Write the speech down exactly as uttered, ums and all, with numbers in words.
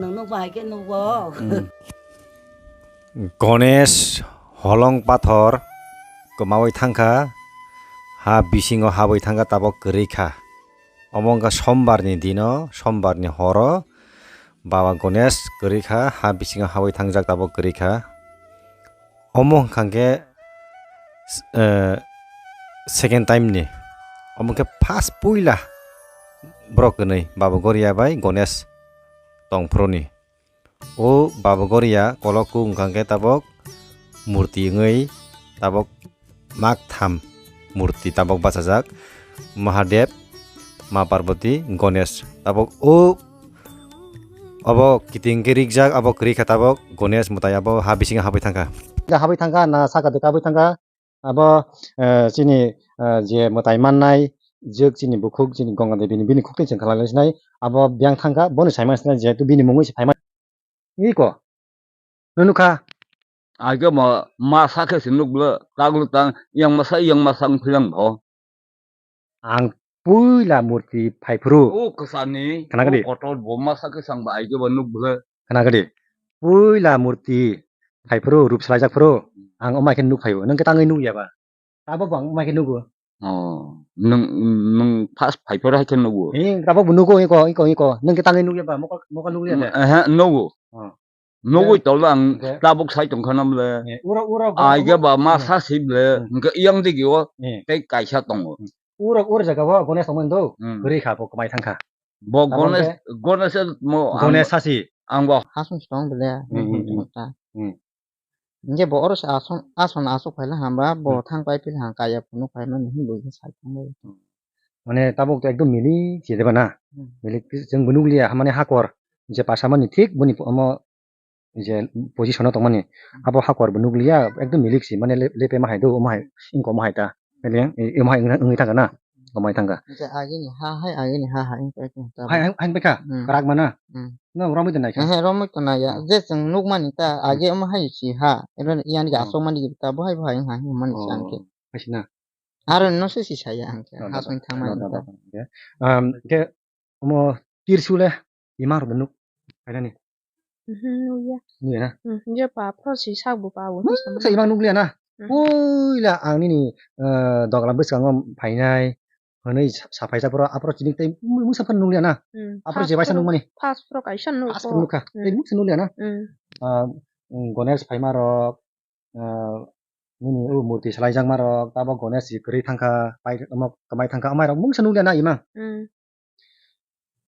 Nwng nukba hai khe nugo. Hmm. Ganesh holong pathor kwmawi thangkha, ha bisingo habwi thangkha, tabok kwrwi kha. Omo wngkha sombarni dino, sombarni horo Baba Ganesh kwrwi kha, ha bisingo habwi thangjak, tabok kwrwi kha. Omo wngkha khe, eh, second time ni. Omo khe first puila borok kwnwi Baba Goria bai Ganesh tongphuru ni. O Baba Goria kolok kuk wngkha khe tabok murti wngwi tabok mak tham murti tabok bachajak. Mahadev, Ma Parvati, Ganesh. Tabok o obo kiting khe rikjak, abo kwrwi kha tabok Ganesh mwtai abo ha bisingo habwi thangkha. Habwi thangkha na saka de kabwi thangkha. Abo, eh, chini, eh, je mwtai mannai, jwk chini bukhuk, chini Ganga Devi ni, bini khuk twi chwng khlai sinai, abo biyang thangkha, bono saimang sinai, jehetu bini mungwi se phaimani. Iko, nukha. Aike mo masa khe se nukle, taglu tang, yang masa, yang masa wng philang bo. Ang puila murti phaiphuru. O kwsani, khna gadi. O kotor bo masa khe sang ba aike bo nuk bwle. Khna gadi. Puila murti phaiphuru, rup swlaijak phuru. Ang omai khe nuk phaio. Nwng khe tangwi nuk ya ba? Tabok bo ang omai khe nugo. Oh, nwng, nwng first phaiphuru hai khe nugo. Hing, tabok bo nugo, iko, iko, iko. Nwng khe tangwi nuk ya ba? Mokol, mokol nuk ya ba? Ehe, nugo. Oh. Nugwi tolo ang tabuk sai tongkha namle. Eh, uro, uro, uro, aige ba ma sa sible, hmm, hingke yang digi o, eh, tei kaisa tongo. Hmm. Uro, uro jaga o Ganesh tongmani do, hmm, kwrwi kha bo kwmai thangkha. Bo Ganesh, Ganesh mo ang, Ganesh sasi. Ang bo. Hasung si tong bele, hmm, hmm, hmm, hmm, ta. Hmm. Hingke bo oro se asong, asong asok phaila hamba, bo, hmm, thang pai phila hang kaya phunuk phaimani hwnwi bo sai tongbo. Hmm. Mane tabuk to ekdom milik se deba na? Hmm. Milik se chwng bo nukliya, mane hakor je pasamani thik boni omo je position o tongmani, hmm, abo hakor bo nukliya, ekdom milik se, mane le-, lepe ma hai do, omo hai, wngkha omo hai ta. Mane, e, omo hai wngna, wngwi thangkha na? Omo hai thangkha. Hingke agini ha hai, agini ha hai, wngkha ekdom ta. Hai, hai, hai, beka, hmm, kwrak mana? Hmm. No, romwi tongnai kha? Ehe, romwi tongnai ya. Hmm. Je chwng nukmani ta, hmm, age omo hai si ha, ero yani, hmm, asokmani ta, bo hai, bo hai, wngkha, wngmani si ang khe. Oh, hai si na? Aro no se si saya ang khe, no, no, hasong no, thangmani no, no, ta. No, no, no. Um, khe omo Tirsu le ima rok nuk khainani? Mhm, nukya. Nukya na? Hmm, je pa phro si sak bo pa bo. Hmm, sa ima nukliya na? Hmm. Puila ang nini, eh, doglam bwskango phainai hwnwi sa-, saphai sa phro, aphro chini tei mungsa phano nukliya na? Hmm, aphro je first waisa phro, nukmani? First phro kaisa nuk. First phro nukha. Hmm. Tei mungsa nukliya na? Hmm. Ah, Ganesh phaima rok, ah, nini o murti salaijakma rok, tabok Ganesh si kwrwi thangkha, pai, omo kwmai thangkha, amai rok mungsa nukliya na ima? Hmm.